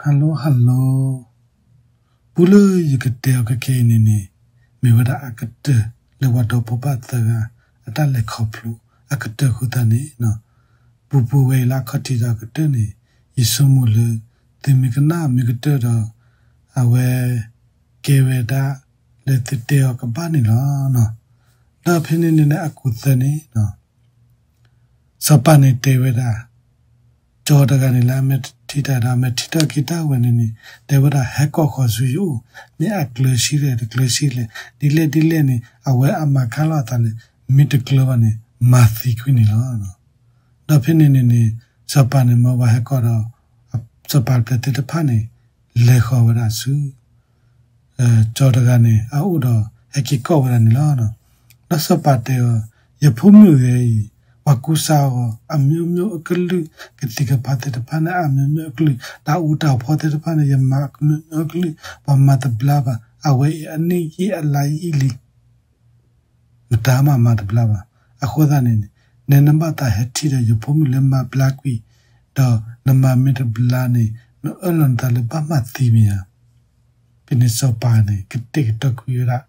Hello hello, ပူလၢယကတဲအီၤခဲခဲအံၤန့ၣ်န့ၣ် မ့ၢ်ဝဲဒၣ်အကတၢၢ်လၢပှၤဒီဖိပၢ်သၢဂၤ အတၢ်လဲၤခီဖျိအကတၢၢ်အဃိသတးန့ၣ် ပူပူဝဲအံၤလၢအခီၣ်ထံးဒီးအကတၢၢ်န့ၣ် ယဆိကမိၣ်လၢ သုမ့ၢ်ကနၣ်မ့ၢ်ကတၢၢ်ဒီး အဝဲ ကဲဝဲဒၣ်လၢသုတဲအီၤကဘၣ်န့ၣ်လီၤ. ဒီးဖဲန့ၣ်န့ၣ်န့ၣ် အကူၣ်သၢန့ၣ် စီၤပၤန့ၣ်တဲဝဲဒၣ် ကၠီတဂၤန့ၣ်လၢအမဲာ်ထံတၢ်ဒီး အမဲာ်ထံတၢ်က့ၤတၢ်ဝဲန့ၣ်န့ၣ် တဲဝဲဒၣ် ဟဲကိးဃီၤဆူယအိၣ် မ့ၢ်အကျၢၤဆံလဲၣ် တကျၢၤဆံလဲၣ် ဒ်လဲၣ်ဒ်လဲၣ်န့ၣ် အဝဲအမၤခါလီၤအသးလၢ မ့ၢ်တကျၢၤဘၣ်န့ၣ် မၤသံကွံာ်န့ၣ်လီၤ. ဒီးဖဲန့ၣ်န့ၣ်န့ၣ် စီၤပၤန့ၣ်မၢပှၤဟဲကိးဒီး စီၤပၤပျဲၢ်သ့ၣ်တဖၣ်န့ၣ် လဲၤဃီၤဝဲဒၣ်ဆူ ကၠီတဂၤန့ၣ် အအိၣ်ဒီး ဟဲက့ၤကိးဝဲဒၣ်န့ၣ်လီၤ. ဒီးစီၤပၤတဲအီၤ, ယဖိမုၣ်ဂၤအံၤ ပှၤကူစါအီၤ အမျိုးမျိုးအကလုာ် ကသံၣ်ကဖးသ့ၣ်တဖၣ်န့ၣ် အမျိုးမျိုးအကလုာ် တၢ်အူတၢ်ဖီသ့ၣ်တဖၣ်န့ၣ် ယမၤအမျိုးမျိုးအကလုာ် ပှၤမၤတဘျါဘၣ် အဝဲအံၤအနံၣ်ယံာ်အလါယံာ်လံ မတၤမၤမၤတဘျါဘၣ်. အဃိသတးန့ၣ်န့ၣ် နဲနဘၣ်သးဟဲထံၣ်ဒီးယဖိမုၣ်လၢမၤဘျါကွံာ် ဒီးနမၤမ့ၢ်တဘျါန့ၣ် နအၢၣ်လီၤနသးလၢဘၣ်မၤသံမ့ၢ်ဧါ. ဖဲန့ၣ်စီၤပၤန့ၣ် ကတဲာ်ကတီၤကွံာ်ဝဲဒၣ်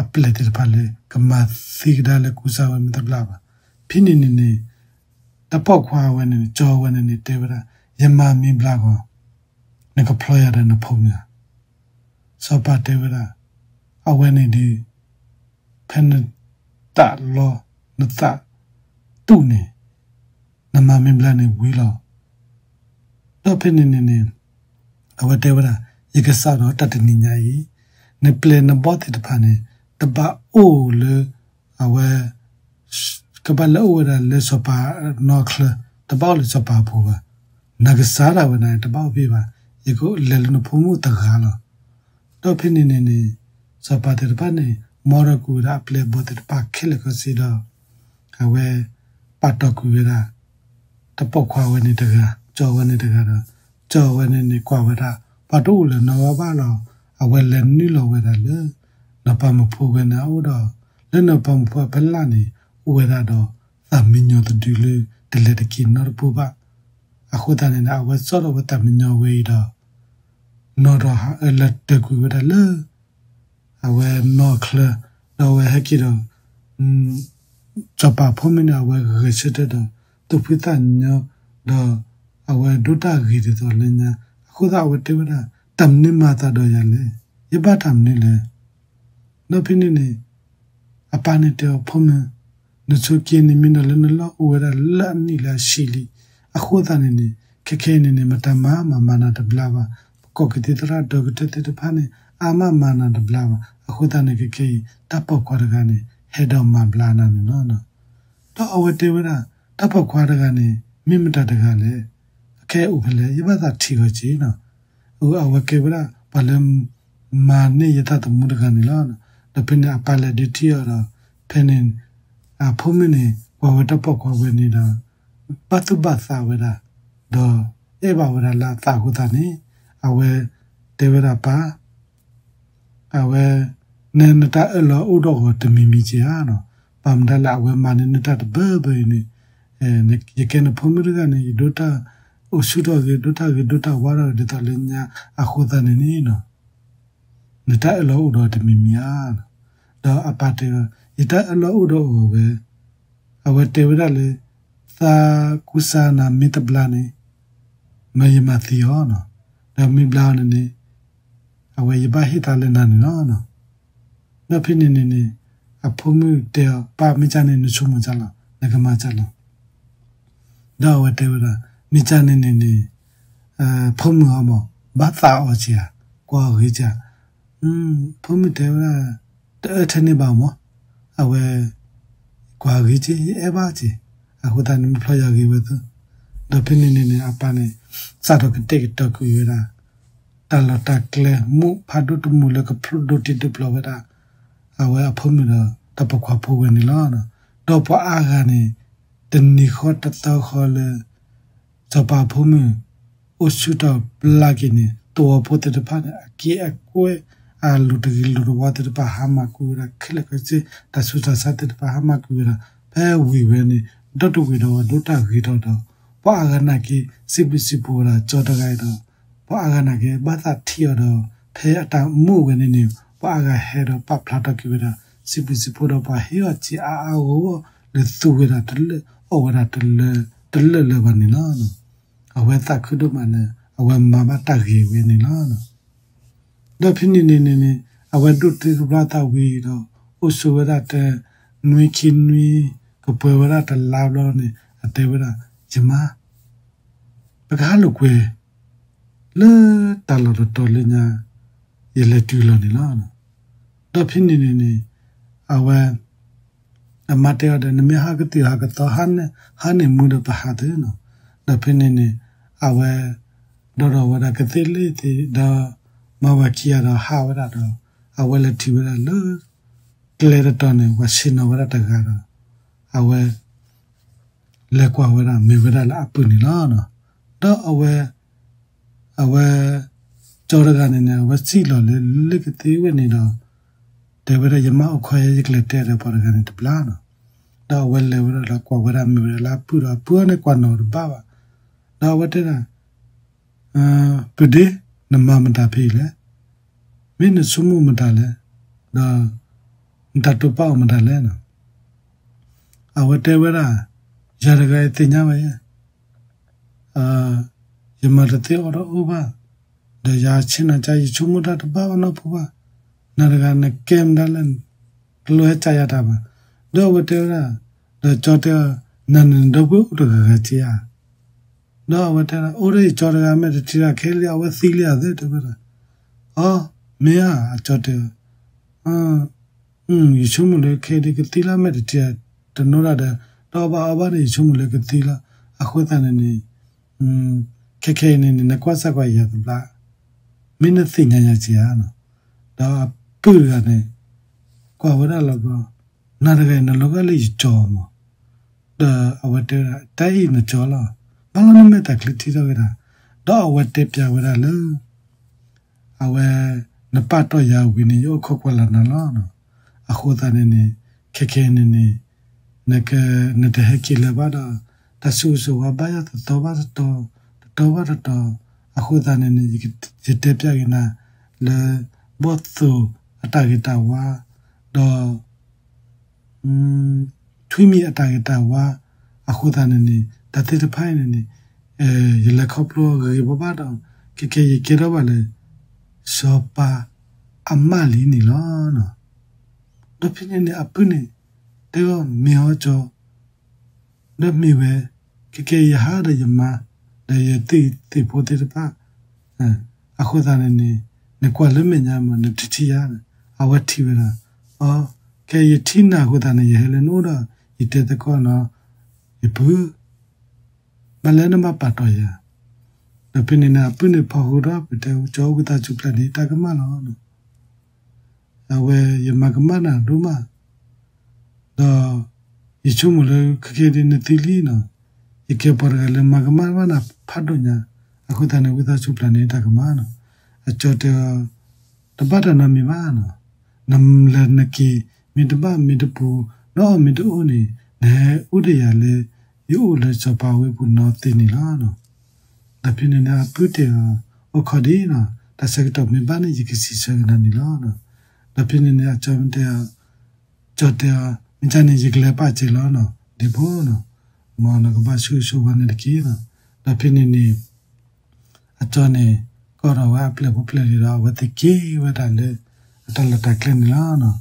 အပျဲၢ်သ့ၣ်တဖၣ်လၢ ကမၤသံကဒါလၢကူစါဝဲမ့ၢ်တဘျါဘၣ်. ဖဲန့ၣ်န့ၣ်န့ၣ် တၢ်ပိာ်ခွါဝဲန့ၣ်န့ၣ် ကၠီဝဲန့ၣ်န့ၣ် တဲဝဲဒၣ် ယမၤမ့ၢ်ဘျါဂီၤ နကဖျီယၤဒီးနဖိမုၣ်ဧါ. စီၤပၤတဲဝဲဒၣ် အဝဲန့ၣ်ဒီး ဖဲနသးလီ နသးတူၢ်န့ၣ် နမၤမ့ၢ်ဘျါန့ၣ်ဝံၤလီၤ. ဒီးဖဲန့ၣ်န့ၣ်န့ၣ် အဝဲတဲဝဲဒၣ် ယကစးဒီးတၢ်တနံၤညါအံၤ နပျဲၢ်နဘီၣ်သ့ၣ်တဖၣ်န့ၣ် တဘၣ်အိၣ်လၢ အဝဲ ကဘၣ်လဲၤအိၣ်ဝဲဒၣ်လၢစီၤပၤနီၢ်ချၢ တဘၣ်အိၣ်လၢစီၤပၤအပူၤဘၣ်. နကစးဒၣ်ဝဲန့ၣ် တဘၣ်အိၣ်ဖဲဘၣ်. ယကလဲၤလၢနဖိမုၣ်တဂၤလီၤ. ဒီးဖဲန့ၣ်န့ၣ်န့ၣ် စီၤပၤသ့ၣ်တဖၣ်န့ၣ် မ်ထီၣ်ကွံာ်ဝဲဒၣ်အပျဲၢ်အဘီၣ်သ့ၣ်တဖၣ်ခဲလၢာ်ခဲဆ့ဒီး အဝဲ ပာ်တီၢ်ကွံာ်ဝဲဒၣ် တၢ်ပိာ်ခွါဝဲန့ၣ်တဂၤ ကၠီဝဲန့ၣ်တဂၤဒီး ကၠီဝဲန့ၣ်န့ၣ် ကွၢ်ဝဲဒၣ် ပှၤတအိၣ်လၢၤနီတဂၤဘၣ်လီၤ. အဝဲလဲၤနုာ်လီၤဝဲဒၣ်လၢ နီၢ်ပၤမုၣ်ဖိဝဲန့ၣ်အအိၣ်ဒီး လၢနီၢ်ပၤမုၣ်ဖိအဖီလာ်န့ၣ် အိၣ်ဝဲဒၣ်ဒီး သးမံညီၤတဒုလၢ တလဲၤတက့ၤနီတပူၤဘၣ်. အဃိသတးန့ၣ်န့ၣ် အဝဲစိာ်ထီၣ်ဝဲသးမံညီၤဝဲအံၤဒီး နီၢ်ဒီးဟးအၢလဲၤတၢၤကွံာ်ဝဲဒၣ်လၢ အဝဲနီၢ်ချၢ ဒီးအဝဲဟဲက့ၤဒီး စီၤပၤဖိမုၣ်န့ၣ် အဝဲဂဲၤဆၢထၢၣ်ဒီး သူၣ်ဖှံသးညီ ဒီးအဝဲဒိးတၢ်ဂ့ၤဒ်သိးလၢညါ အဃိသတးအဝဲတဲဝဲဒၣ် တၢ်မနုၤမၤသးဒီးယၤလဲၣ်, ယဘၣ်တၢ်မနုၤလဲၣ်. ဒီးဖဲန့ၣ်န့ၣ် အပၢ်န့ၣ်တဲအီၤ ဖိမုၣ်, နဆိက့န့ၣ်မ့ၢ်ဒီးလၢနလီၢ်အိၣ်ဝဲဒၣ်လၢအနံၣ်လၢအဆံလံ. အဃိသတးန့ၣ်န့ၣ် ခဲခဲအံၤန့ၣ်န့ၣ် မတၤမၤမၤမၤနၤတဘျါဘၣ်. ပကိးကသံၣ်သရၣ်ဒီကတၢၢ်သ့ၣ်တဖၣ်န့ၣ် အါမးမၤနၤတဘျါဘၣ်. အဃိသတးန့ၣ် ခဲခဲအံၤ တၢ်ပိာ်ခွါတဂၤန့ၣ် ဟဲဒီးမၤဘျါနၤန့ၣ်လီၤ. ဒီးအဝဲတဲဝဲဒၣ် တၢ်ပိာ်ခွါတဂၤန့ၣ် မ့ၢ်မတၤတဂၤလဲၣ်, အခဲအံၤအိၣ်ဖဲလဲၣ်, ယဘၣ်သးထံၣ်အီၤက့ၤနီၤ. အဝဲကဲဝဲဒၣ် ပှၤလၢ မၤန့ၢ်ယတၢ်သမူတဂၤန့ၣ်လီၤ. ဒီးဖဲန့ၣ်အပၢ်လဲၤဒုးထံၣ်အီၤဒီး ဖဲန့ၣ် အဖိမုၣ်န့ၣ် ကွၢ်ဝဲတၢ်ပိာ်ခွါဝဲန့ၣ်ဒီး ဘၣ်သူၣ်ဘၣ်သးဝဲဒၣ်, ဒီးအဲၣ်ဘၣ်ဝဲဒၣ်လၢအသးအဃိသတးန့ၣ် အဝဲတဲဝဲဒၣ်ပၢ် အဝဲ နဲနတၢ်အၢၣ်လီၤအိၣ်ဒီးအီၤတမံၤမံၤက့ၤဧါနီၤ. ဘၣ်မတၤလဲၣ် အဝဲမၤန့ၢ်နတၢ်တဘၢဘၢအံၤန့ၣ် ယကဲနဖိမုၣ်တဂၤန့ၣ် ယဒိးတၢ်အိၣ်ဆူၣ်ထီၣ်ဂ့ၤ ဒိးတၢ်ဂ့ၤဒိးတၢ်ဝါထီၣ်ဂ့ၤဒ်သိးလၢညါအဃိသတးန့ၣ်န့ၣ် နတၢ်အၢၣ်လီၤအိၣ်ဒီးတမံၤမံၤဧါ. ဒီးအပၢ်တဲအီၤ ယတၢ်အၢၣ်လီၤအိၣ်ဒီးအီၤဝဲ အဝဲတဲဝဲဒၣ်လၢ သးကူစါနၤမ့ၢ်တဘျါန့ၣ် မ့ၢ်ယမၤသံအီၤနီၤ. ဒီးမ့ၢ်ဘျါအီၤန့ၣ်န့ၣ် အဝဲယဘၣ်ဟ့ၣ်သးလၢနၤန့ၣ်လီၤ. ဒီးဖဲန့ၣ်န့ၣ်န့ၣ် အဖိမုၣ်တဲအီၤ ပၢ်မ့ၢ်ကၢ်န့ၣ် နဆိကမိၣ်ကၢ်လီၤ နကမၤကၢ်လီၤ. ဒီးအဝဲတဲဝဲဒၣ် မ့ၢ်ကၢ်န့ၣ်န့ၣ်န့ၣ် ဖိမုၣ်အီၤမး ဘၣ်သးအီၤက့ၤဧါ, ကွၢ်အီၤဂ့ၤကၢ်. ဖိမုၣ်တဲဝဲဒၣ် တအၢထဲန့ၣ်ဘၣ်မး, အဝဲ ကွၢ်ဂ့ၤက့ၤ ယအဲၣ်ဘၣ်က့ၤ, အဃိသတးန့ၣ် မ့ၢ်ဖျီယၤဂ့ၤဝဲသ့. ဒီးဖဲန့ၣ်န့ၣ်န့ၣ် အပၢ်န့ၣ် စးထီၣ်ကတဲာ်ကတီၤကွံာ်ဝဲဒၣ် တၢ်လီၢ်တၢ်ကျဲ မူးဖးဒိၣ်တမူးလၢကဖျိဒိၣ်တံၢ်ဒိၣ်ပျီဝဲဒၣ် အဝဲအဖိမုၣ်ဒီးတၢ်ပိာ်ခွါဖိဝဲန့ၣ်လီၤ. ဒီးပှၤအါဂၤန့ၣ် တနံၤဃီတသီဃီလၢ စီၤပၤဖိမုၣ် အိၣ်ဆူၣ်ထီၣ်ဘျါက့ၤန့ၣ် သဝီဖိသ့ၣ်တဖၣ်န့ၣ် အက့ၢ်အကွဲၢ် အလိၤတဂ့ၤလိၤတဝါသ့ၣ်တဖၣ် ဟါမၢ်ကွံာ်ဝဲဒၣ်ခဲလၢာ်ခဲဆ့, တၢ်ဆူးတၢ်ဆါသ့ၣ်တဖၣ် ဟါမၢ်ကွံာ်ဝဲဒၣ်, ဖဲဝံၤဝဲန့ၣ် ဒီတဝံၤဒီးဝဲဒိးတၢ်ဂ့ၤထီၣ်ဒီး ပှၤအါဂၤနာ်က့ စံးဘျုးစံးဖှိၣ်ဝဲဒၣ်ကၠီတဂၤအံၤဒီး ပှၤအါဂၤနာ်က့ ဘၣ်သးထံၣ်အီၤဒီး ဖဲအတၢ်မူဝဲန့ၣ်န့ၣ် ပှၤအါဂၤဟဲဒီးပာ်ဖျါထီၣ်က့ၤဝဲဒၣ် စံးဘျုးစံးဖှိၣ်ဒီးပှၤဟ့ၣ်အီၤစ့အါအါဂီၢ်ဂီၢ် လၢသူဝဲဒၣ်တလၢာ်အီၣ်ဝဲဒၣ်တလၢာ်လၢၤဘၣ်န့ၣ်လီၤ. အဝဲသးခုဒိၣ်မးလၢ အဝဲမၤဘၣ်တၢ်ဂ့ၤဝဲန့ၣ်လီၤ. ဒီးဖဲန့ၣ်န့ၣ်န့ၣ်န့ၣ် အဝဲဒိးတ့တဘျီသးဝံၤဒီး အိၣ်ဆိးဝဲဒၣ်တနွံခံနွံ ကပှဲၤဝဲဒၣ်တလါဘျီန့ၣ် အတဲဝဲဒၣ် ယမါ ပကဟးလိာ်ကွဲ လၢတၢ်လီၢ်တတီၤလၢညါ ယလဲၤတုၤလီၤန့ၣ်လီၤ. ဒီးဖဲန့ၣ်န့ၣ်န့ၣ် အဝဲ အမါတဲအီၤဒီး နမ့ၢ်ဟးကတုၤဟးကသီ ဟါန့ၣ်မူဒီးပဟးသုနီၤ. ဒီးဖဲန့ၣ်န့ၣ် အဝဲ ဒီးဒီးဝဲဒၣ်ကသ့ၣ်လ့ၣ်သ့ၣ်ဒီး မၤဝဲခံဂၤဒီးဟးဝဲဒၣ်ဒီး အဝဲလဲၤထံၣ်ဝဲဒၣ်လၢ ကျဲတတီၤန့ၣ် ပှၤဆ့ၣ်နီၤဝဲဒၣ်တဂၤဒီး အဝဲ လဲၤကွၢ်ဝဲဒၣ်မ့ၢ်ဝဲဒၣ်လၢအပုၢ်န့ၣ်လီၤ. ဒီးအဝဲ အဝဲ ကၠီတဂၤန့ၣ်န့ၣ် အဝဲစံၣ်လီၤလၢလ့ၣ်ကသ့ၣ်ဝဲန့ၣ်ဒီး တဲဝဲဒၣ် ယမါအိၣ်ခိးယဲ ယကလဲၤတဲဒီးပှၤတဂၤန့ၣ်တဘျီနီၤ. ဒီးအဝဲလဲၤဝဲဒၣ်ဒီးကွၢ်ဝဲဒၣ်မ့ၢ်ဝဲဒၣ်လၢအပုၢ်ဒီး အပုၢ်အီၤန့ၣ်ကွၢ်နီၤတဘၣ်ဘၣ်. ဒီးအဝဲတဲဒၣ် ပုၢ်ဒ့ နမၤမတၤဖဲအံၤလဲၣ်, မ့ၢ်နဆိကမိၣ်မတၤလဲၣ်, ဒီး နတၢ်တိာ်ပာ်အီၤမတၤလဲၣ်နီၤ. အဝဲတဲဝဲဒၣ် ယၤတဂၤအံၤသ့ၣ်ညါဝဲ ယမၤတသ့အီၤဒီးအိၣ်ဘၣ်, ဒီးယၤဆ့ၣ်နီၤကါ ယဆိကမိၣ်တၢ်တဘၣ်ဘၣ်နီတပူၤဘၣ်, နၤတဂၤနကဲမတၤလဲၣ်, တလိၣ်ဟဲကါယၤတၢ်ဘၣ်. ဒီးအဝဲတဲဝဲဒၣ်, ဒီးကၠီတဲအီၤ, နၤန့ၣ်နဒီပုၢ်ဝဲၢ်အိၣ်တဂၤဂၤက့ဧါ. ဒီးအဝဲတဲဒၣ် အိၣ်ဒီးယကၠီတဂၤ မဲာ်တထံၣ်တၢ်ခဲလံ အဝဲသံလံဧါသ့တဲဝဲဒၣ်. အီ မ့ၢ်ဧါ အကၠီတဲအီၤ, ယဆိကမိၣ်လၢခဲအံၤဒ်ကသံလီၤ မဲာ်တထံၣ်တၢ်တနီၤဒၣ်ဒီး တအီၣ်ဘၣ်အီဘၣ်န့ၣ် ယဆိကမိၣ်လၢကသံလီၤ. အဃိသတးန့ၣ်န့ၣ် ခဲခဲအံၤန့ၣ်န့ၣ် နကွၢ်စၢ်ကွၢ်ယၤတဘျီ, မ့ၢ်နသ့ၣ်ညါယၤက့ဧါနီၤ. ဒီးအပုၢ်တဂၤန့ၣ် ကွၢ်ဝဲဒၣ်လီၤဘျီ, နၤတဂၤအံၤ နလီၤဂာ်လၢယကၠီမး. ဒီးအဝဲတဲဝဲဒၣ် တၢ်အံၤနကၠီလီၤ, ဘၣ်လီၤနမဲာ်တၢ်ချံထံထီၣ်ဝဲဒၣ်. ဒီးအဝဲတဲပျးဝဲဒၣ်လၢ အဝဲ နပာ်တီၢ်ယၤဝံၤန့ၣ် ယအိၣ်ခိးကွၢ်လၢ်နၤလီၤ. အဃိသတးန့ၣ်န့ၣ် ခဲခဲအံၤန့ၣ်န့ၣ် နက နတဟဲက့ၤလၢၤဘၣ်ဒီး တၢ်ဆိၣ်ဂ့ၤဆိၣ်ဝါဘၣ်ယၤတတီၤဘၣ်တတီၤ, တတီၤဘၣ်တတီၤ, အဃိသတးန့ၣ်န့ၣ် ယတဲပျးက့ၤနၤလၢ ဘီၣ်သိၣ်အတၢ်ဂ့ၤတၢ်ဝါ, ဒီး ထွံၣ်မံၤအတၢ်ဂ့ၤတၢ်ဝါ, အဃိသတးန့ၣ်န့ၣ် တၢ်သ့ၣ်တဖၣ်အံၤန့ၣ်န့ၣ် ယလဲၤခီဖျိဂ့ၤဂ့ၤဘၣ်ဘၣ်ဒီး ခဲခဲယကဲထီၣ်ဘၣ်လၢ စီၤပၤအမါလံန့ၣ်လီၤ. ဒီးဖဲန့ၣ်န့ၣ် အပုၢ်န့ၣ် တဲအီၤ မ့ၢ်အီၤကၠီ ဒီးမ့ၢ်ဝဲ ခဲခဲယဟးဒီးယမါ ဒီးယသ့ၣ်သ့ၣ်ဖိသ့ၣ်တဖၣ် အဃိသတးန့ၣ်န့ၣ် နကွၢ်လၢမဲာ်ညါမး နတထံၣ်ယၤ, အဝဲထံၣ်ဝဲဒၣ်, အီ ခဲယထံၣ်နၤအဃိသတးန့ၣ် ယဟဲလၢနအိၣ်ဒီး ယတဲသကိးနီၤ ယပုၢ်, ဘၣ်လၢနဘၣ်ပာ်တီၢ်ယၤ, ဒီးဖဲန့ၣ်န့ၣ် အပုၢ်န့ၣ်ဖီဃုာ်ဒီး ပတဲကၠီဝံသးစူၤပျၢ်န့ၣ် တၢ်ကမၣ်လီၤ. အဝဲယမၤကမၣ်နၤဒိၣ်မး, ဒီးယဆိကမိၣ်လၢခဲကဲဒ်နသံလံနီၤ, ယကဲပှၤတဂၤလၢမၤကမၣ်ဘၣ်နၤဖးဒိၣ်ညါ, အဃိသတးန့ၣ် ဝံသးစူၤပျၢ်န့ၣ်တၢ်ကမၣ်နီၤ, အကၠီတဲအီၤ တဘၣ်တၢ်နီတမံၤဘၣ်နီၤ, နလဲၤနက့ၤမ့ၢ်တဘၣ်မ့ၢ်တပူၤ နအီၣ်မ့ၢ်တအိၣ်န့ၣ် နဟဲအိၣ်ဒီးယၤလၢ ယအိၣ်လၢစီၤပၤဝ့ၢ်ပူၤနီၤသ့န့ၣ်လီၤ. ဒီးဖဲန့ၣ်န့ၣ် အပုၢ်တဲအီၤ အိၣ်ခိးဒံးနီၤ, တၢ်ဆၢကတီၢ်မ့ၢ်ဘၣ်န့ၣ် ယကစံးဆၢက့ၤနၤန့ၣ်လီၤ. ဒီးဖဲန့ၣ်န့ၣ် အကၠီတဲအီၤ ကၠီတဲအီၤ မ့ၢ်ကန့ၣ် ယကလဲၤပာ်စၢၤလီၤနီၤ ဒ့ဖိနီၤ, မ်နကဘၣ်ဆိၣ်ဂ့ၤဆိၣ်ဝါန့ၣ်တက့ၢ်နီၤ. ဒီးဖဲန့ၣ်န့ၣ် အကၠီန့ၣ် ကိးထီၣ်ဝဲအပျဲၢ်ဖိပျဲၢ်လံၤဒီး အဝဲသ့ၣ်က့ၤဝဲဒၣ်လၢ အတၢ်လီၢ်တၢ်ကျဲန့ၣ်လီၤ.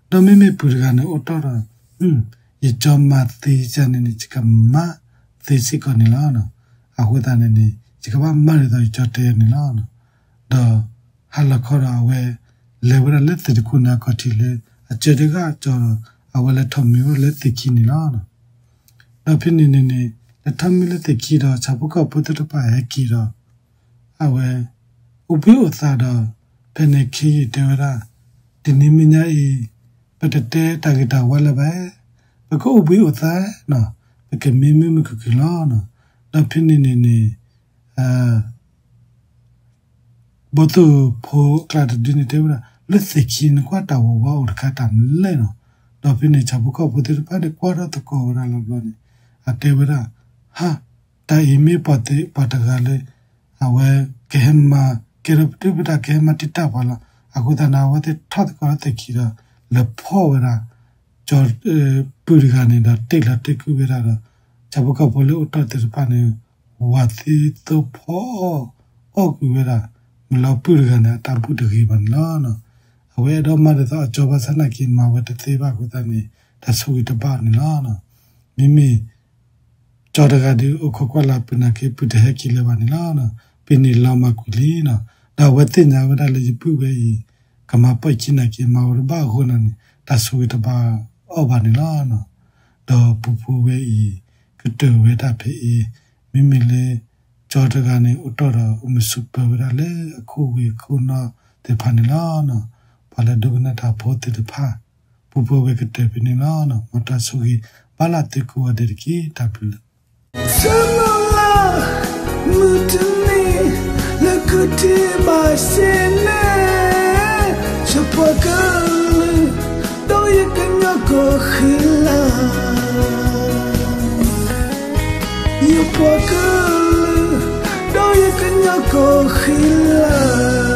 ဒီးမ့မ့ၢ်ပုၢ်တဂၤန့ၣ်အိၣ်တီၢ်ဒီး ယကၠီမၤသ့ယၤန့ၣ်န့ၣ် ယကမၤသ့စ့ၢ်ကီးန့ၣ်လီၤ. အဃိသတးန့ၣ်န့ၣ် ယကဘၣ်မၤဒ်သိးယကၠီတဲန့ၣ်လီၤ. ဒီးဟါလီၤခီဒီးအဝဲ လဲၤဝဲဒၣ်လၢသ့ၣ်တခိၣ်န့ၣ်အခီၣ်ထံးလၢ အကၠီတဂၤကၠီဒီး အဝဲလဲၤထီၣ်မ့ၢ်ဝဲလၢသ့ၣ်ခံန့ၣ်လီၤ. ဒီးဖဲန့ၣ်န့ၣ်န့ၣ် လဲၤထီၣ်မ့ၢ်လၢသ့ၣ်ခံဒီး ဆၣ်ဖိကီၢ်ဖိသ့ၣ်တဖၣ်ဟဲက့ၤဒီး အဝဲ အိၣ်ဘှံးအိၣ်သါဒီး ဖဲန့ၣ်ခ့ယုၢ်တဲဝဲဒၣ် တနံၤမံၤညါအံၤ ပတတဲတၢ်ဂ့ၤတၢ်ဝါလၢၤဘၣ်, ပကအိၣ်ဘှံးအိၣ်သါနီၤ, ပကမံမုာ်မုာ်ခုၣ်ခုၣ်လီၤ. ဒီးဖဲန့ၣ်န့ၣ်န့ၣ် ဘီၣ်သိၣ်ဖိအကျါတဒုန့ၣ်တဲဝဲဒၣ် လၢသ့ၣ်ခံန့ၣ် ကွၢ်တၢ်ဝီၤဝါအိၣ်တခါတၢ်မနုၤလဲၣ်နီၤ. ဒီးဖဲန့ၣ် ဆၣ်ဖိကီၢ်ဖိသ့ၣ်တဖၣ်န့ၣ် ကွၢ်ထီၣ်သကိးဝဲဒၣ်လီၤဘျီန့ၣ် အတဲဝဲဒၣ် ဟါ, တၢ်အံၤမ့ၢ်ပှၤတဂၤလၢ အဝဲကဲ ကဟဲမၤကဲထီၣ်ပဒုၣ်ပဒါ ကဟဲမၤတံာ်တာ်ပှၤလီၤ. အဃိသတးန့ၣ် အဝဲသ့ၣ်ထီၣ်သကိးထီၣ်သခံဒီး လဲၤဖီၣ်ဝဲဒၣ် ကၠီ ပုၢ်တဂၤန့ၣ်ဒီး တ့ၢ်လီၤတ့ၢ်ကွံာ်ဝဲဒၣ်ဒီး ဆၣ်ဖိကီၢ်ဖိလၢအိၣ်တ့ၢ်သ့ၣ်တဖၣ်န့ၣ် ဝၤသံသိဖိအီၣ်ကွံာ်ဝဲဒၣ် မ့ၢ်လီၤပုၢ်တဂၤန့ၣ် အတၢ်ဘူၣ်တဂ့ၤဘၣ်န့ၣ်လီၤ. အဝဲအဲၣ်ဒိးမၤဒ်သိးအကၠီဘၣ်ဆၣ်နာ်က့ မၤဝဲတသ့ဘၣ်အဃိသတးန့ၣ် တၢ်ဆိၣ်ဂ့ၤတဘၣ်န့ၣ်လီၤ. မ့မ့ၢ် ကၠီတဂၤဒီး အိၣ်ခိးကွၢ်လၢ်ပုၢ်နာ်က့ ပုၢ်တဟဲက့ၤလၢၤဘၣ်န့ၣ်လီၤ. ဖဲန့ၣ်လီၤမၢ်ကွံာ်လံနီၤ. ဒီးအဝဲသ့ၣ်ညါဝဲဒၣ်လၢယပုၢ်ဝဲအံၤ ကမၤပီၢ်ယခံနာ်က့ မၤဝဲတဘၣ်အဃိန့ၣ် တၢ်ဆိၣ်ဂ့ၤတဘၣ်အီၤဘၣ်န့ၣ်လီၤ. ဒီးပူဖိဝဲအံၤ ကတၢၢ်ဝဲဒၣ်ဖဲအံၤ မ့မ့ၢ်လၢ ကၠီတဂၤန့ၣ် အိၣ်တ့ၢ်ဒီး အိၣ်မုာ်ဆိးပၢၤဝဲဒၣ်လၢအခိၣ်ဝ့ၢ်အခိၣ်နီၢ်သ့ၣ်တဖၣ်န့ၣ်လီၤ. ပှၤလၢဒိကနၣ်တၢ်ဖိသ့ၣ်တဖၣ် ပူဖိဝဲကတၢၢ်ဖဲန့ၣ်လီၤ. မ်တၢ်ဆိၣ်ဂ့ၤဘၣ်လၢသုကိးဂၤဒဲးတက့ၢ်. တၢ်ဘျုးလၢ သၢမုၢ်လါ မုၢ်တနံၤ လၢကထံၣ်ဘၣ်စ့န့ၣ် ယပှၤကလုာ် ဒီးယကညီကီၢ်ဃံလၤ ယပှၤကလုာ် ဒီးယကညီကီၢ်ဃံလၤ